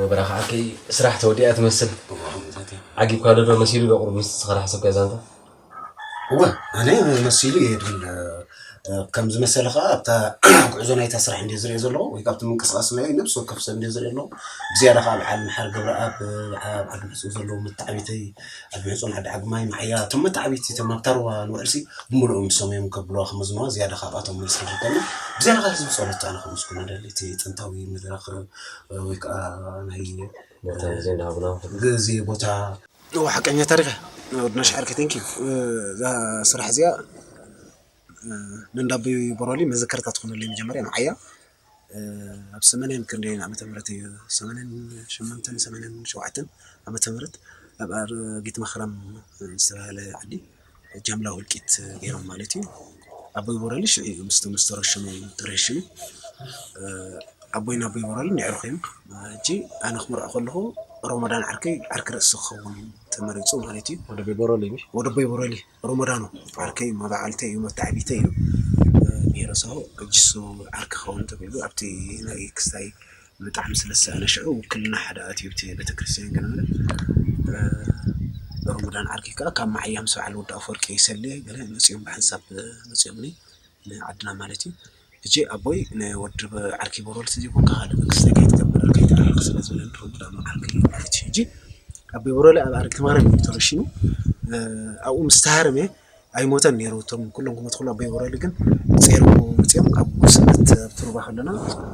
ወበራኻ ዓርከይ፣ ስራሕ ተወዲኣ ትመስል። ዓጊብካ ዶ መሲሉ ዶ ቁሩብ ምስ ዝኸዳ ሓሰብካ ዛንታ? እወ፣ ኣነ መሲሉ እየ ድብል። እ፣ ከም ዝመሰለ ኸዓ ኣብታ ጉዕዞ ናይታ ስራሕ እንድየ ዝሪኦ ዘለኹ፣ ወይ ካብቲ ምንቅስቓስ ናይ ነብሲ ወከፍ ሰብ እንድየ ዝሪኦ ኣለኹ። ብዝያዳ ኸዓ በዓል መሓሪ ገብረኣብ፣ በዓል ዓዲ ምሕጹ ዘለዉ መተዓቢተይ፣ ዓዲ ምሕጹን ዓዲ ዓግማይ፣ መዓያ፣ እቶም መተዓቢቲ፣ እቶም ኣብታ ሩባ ንውዕልሲ ብምሉኦም ንሶም እዮም ከብልዋ ክመዝንዋ፣ ዝያዳ ኻብኣቶም መልሲ ይርከብና። ብዝያዳ ኸዓ ህዝቢ ጸሎት ኣነ ከመስግኖ እደሊ። እቲ ጥንታዊ መድረኽ፣ እ፣ ወይ ከዓ ናይ ቦታ ግዜ እንዳሃብና ግዜ፣ ቦታ፣ እዎ፣ ሓቀኛ ታሪኽ እያ። ወድና ሸዓርከ፣ thank you። እዛ ስራሕ እዚኣ፣ እ፣ ንእንዳ ኣቦይ ቦሮሊ መዘከርታ ትኾነለይ መጀመርያ ንዓያ። እ፣ ኣብ ሰማንያን ክንደይን ዓመተ ምህረት እዩ፣ ሰማንያን ሸሞንተን ሰማንያን ሸውዓተን ዓመተ ምህረት ኣብ ኣረጊት መኽረም ዝተባህለ ዓዲ ጃምላዊ ህልቂት ገይሮም ማለት እዩ። ኣቦይ ቦሮሊ ሽዑ እዩ ምስቶም ዝተረሸኑ ተረሽኑ። እ፣ ኣቦይን ኣቦይ ቦሮልን የዕሩኽ እዮም። ሕጂ ኣነ ክምርዖ ከለኹ ሮመዳን ዓርከይ ዓርኪ ርእሲ ክኸውን ተመሪጹ ማለት እዩ። ወደ ቤቦሮሊ ምሽ? ወደ ቤቦሮሊ ሮመዳኑ ዓርከይ መባዓልተይ እዩ፣ መተዓቢተይ እዩ። ብሄረሰቡ እጅሱ ዓርኪ ክኸውን ተባሂሉ ኣብቲ ናይ ክስታይ ብጣዕሚ ስለ ዝሰኣነ ሽዑ ውክልና ሓደ ኣትዩ ኣብቲ ቤተክርስትያን ገለ መለ። ሮመዳን ዓርከይ ከዓ ካብ መዓያ ምስ በዓል ወዲ ኣፈወርቂ ይሰልየ ገለ መፂኦም ብሓንሳብ መፂኦምኒ ንዓድና ማለት እዩ። ሕጂ ኣቦይ ንወዲ ዓርኪ ቦሮል ተዘይኮንካ ካልእ መንግስቲ ከይትገብር ከይትዓርክ ስለ ዝብለኒ ሮመዳኑ ዓርከይ ማለት እዩ። ሕጂ ኣቦይ ቦሮል ኣብ ኣረጊት መኽረም እዩ ተረሺኑ። እ፣ ኣብኡ ምስ ተሃረመ ኣይሞተን ነይሩ። እቶም ኩሎም ክሞቱ ከሎ ኣቦይ ቦሮል ግን ጼሩ መፂኦም ኣብ ጉስነት ኣብ ትሩባ ከለና፣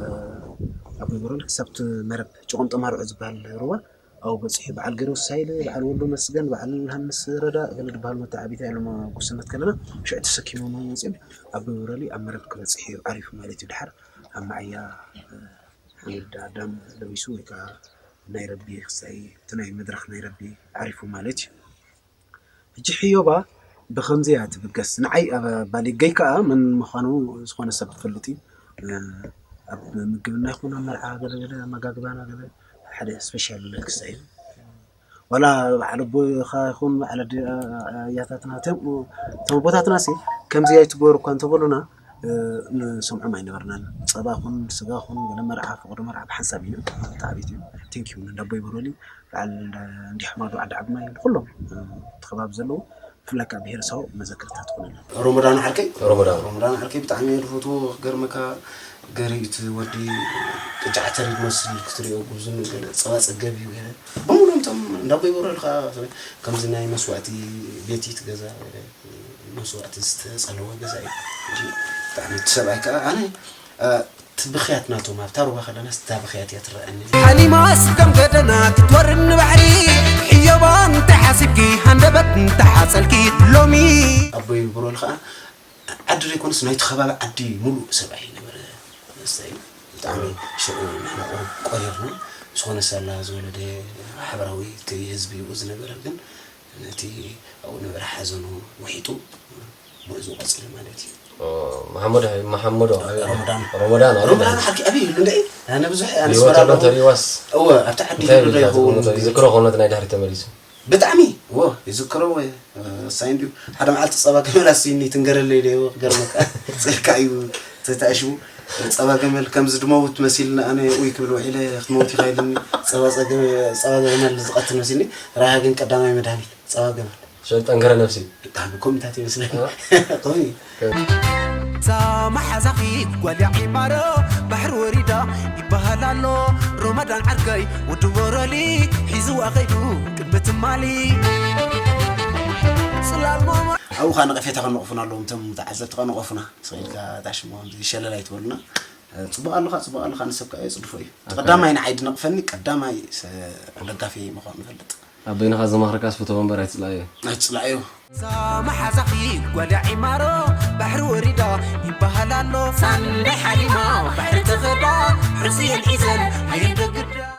እ፣ ኣቦይ ቦሮል ክሳብ እቲ መረብ ጭቆም ጠማርዖ ዝበሃል ሩባ ኣብኡ በጺሑ። በዓል ገረውስ ሃይለ፣ በዓል ወልዱ መስገን፣ በዓል ሃንስ ረዳ ገለ ዝበሃሉ መተዓቢታ እዮም ኣብ ጉስነት ከለና ሽዑ ተሰኪሞም መጺኦም ኣብ በረሊ ኣብ መረብ ክበጽሕ እዩ ዓሪፉ ማለት እዩ። ድሓር ኣብ መዓያ፣ እ፣ ሓመድ ኣዳም ለቢሱ ወይ ከኣ ናይ ረቢ ክሳይ እቲ ናይ መድረኽ ናይ ረቢ ዓሪፉ ማለት እዩ። ሕጂ ሕዮባ ብኸምዚ እያ ትብገስ። ንዓይ ኣብ ባሊገይ ከኣ መን ምዃኑ ዝኾነ ሰብ ክፈልጥ እዩ። እ፣ ኣብ ምግብና ይኹን ኣብ መርዓ ገለ ገለ ኣመጋግባና ገለ ሓደ ስፔሻል ክሳይ እዩ። ዋላ በዓል ኣቦኻ ይኹን በዓል ኣደ-፣ ኣያታትና፣ እቶም፣ እቶም ኣቦታትናሲ ከምዚ ኣይትግበሩ እኳ እንተበሉና፣ እ፣ ንሰምዖም ኣይነበርናን። ጸባ ኹን፣ ስጋ ኹን፣ ገለ መርዓ፣ ፈቐዶ መርዓ ብሓንሳብ ኢና። ብጣዕሚ እዩ። ቴንኪዩ ንእንዳ ኣቦይ በሮሊ፣ በዓል እንዳ-፣ እንዲሕማዶ ዓዲ ዓብማይ፣ ንኹሎም፣ እ፣ እቲ ከባቢ ዘለዉ፣ ብፍላይ ከኣ ብሄረሰብ መዘከርታ ትኾነና። ሮሞዳን ዓርከይ? ሮሞዳን። ሮሞዳን ዓርከይ ብጣዕሚ እየ ዝፈትዎ፣ ክገርመካ፣ ገሪኡ እቲ ወዲ ቅጫ ዓተር እዩ ዝመስል ክትሪኦ፣ ጉብዝኑ ገለ ጸባ ጸገብ እዩ ገለ። በሙሉኦም እቶም እንዳ ኣቦይ በሮሊ ከኣ ከምዚ ናይ መስዋእቲ ቤት እዩ እቲ ገዛ፣ መስዋእቲ ዝተጸለወ ገዛ እዩ። እንጂ ብጣዕሚ እቲ ሰብኣይ ከኣ ኣነ፣ እ፣ እቲ ብኽያት ናቶም ኣብታ ሩባ ከለናስ እታ ብኽያት እያ ትረኣየኒ። ሓሊማስ ከም ገደና ክትወርድ ንባሕሪ፣ ሕዮባ እንተሓሲብኪ፣ ሃንደበት እንተሓጸልኪ፣ ሎሚ ኣቦይ በሮሊ ከኣ ዓዲ ዘይኮነስ ናይቲ ከባቢ ዓዲ ሙሉእ ሰብኣይ ነበረ። መስተይ ብጣዕሚ ሽዑ ንሕና ቁሩብ ቆሪርና፣ ዝኾነ ሳላ ዝወለደ ሓበራዊ እቲ ህዝቢ ይኡ ዝነበረ ግን ነቲ ኣብኡ ነበረ ሓዘኑ ውሒጡ ጉዕዞ ቀጺሉ ማለት እዩ። ኦ፣ መሓመዶ፣ መሓመዶ፣ ሮሞዳን። ሮሞዳን፣ ሮሞዳን ሮሞዳን። ሓቂ ኣበይ ይህሉ እንደ ኣነ ብዙሕ ኣነ ህይወት ስመራ ኣለዎ ኣለኹ። ተሪዋስ እወ፣ ኣብቲ ዓዲ እንታይ ይህሉ ዶ ይብላ ይኸውን? ትብሎ? ይዝክሮ ከሎ እቲ ናይ ድሕሪ ተመሊሱ። ብጣዕሚ፣ እዎ፣ ይዝክሮ እወ፣ ወሳኝ እንድዩ። ሓደ መዓልቲ ጸባ ገመል ኣስይኒ ትንገረለይ ኢለዮ፣ ክገርመካ። ጽልካ እዩ ተታእሽቡ። ጸባ ገመል ከምዚ ድመውት መሲልና ኣነ ኡይ ክብል ውዒለ ክትመውት ኢኻ ኢሉኒ። ጸባ ጸገ-፣ ጸባ ገመል ዝቐትል መሲልኒ። ራያ ግን ቀዳማይ መድሃኒት ጸባ ገመል። ሸል ጠንከረ ነፍሲ። ብጣዕሚ ኮሚታት ይመስለኒ። እ? ኮሚ። እታ መሓዛኺ ጓል ዒማሮ ባሕሪ ወሪዳ ይበሃል ኣሎ። ሮመዳን ዓርከይ ወዲ ወረሊ ሒዝዋ ኸይዱ ቅድሚ ትማሊ። ጽላል ሞማ ኣብኡ ኸኣ ነቐፌታ ኸነቕፉና ኣለዎም፣ እቶም ተዓዘብቲ ኸኣ ነቐፉና። ስቕ ኢልካ ታሽሞም ሸለል ኣይትበሉና። ጽቡቕ ኣለኻ፣ ጽቡቕ ኣለኻ፣ ንሰብ ከኣ የጽድፎ እዩ። ኦኬ። ቀዳማይ ንዓይ ድነቕፈኒ፣ ቀዳማይ ሰ-፣ ደጋፊ ምዃኑ እፈልጥ። ኣቦይንኻ ዘማኽረካስ ፍትዎ እምበር ኣይትጽላእዮ። ኣይትጽላእዮ። እዛ መሓዛኺ ጓል ዒማሮ ባሕሪ ወሪዳ ይበሃል ኣሎ። ሳንዳይ ሓሊማ ባሕሪ ተኸዳ ሕርሲ የልዒዘን ኣየን ደግዳ።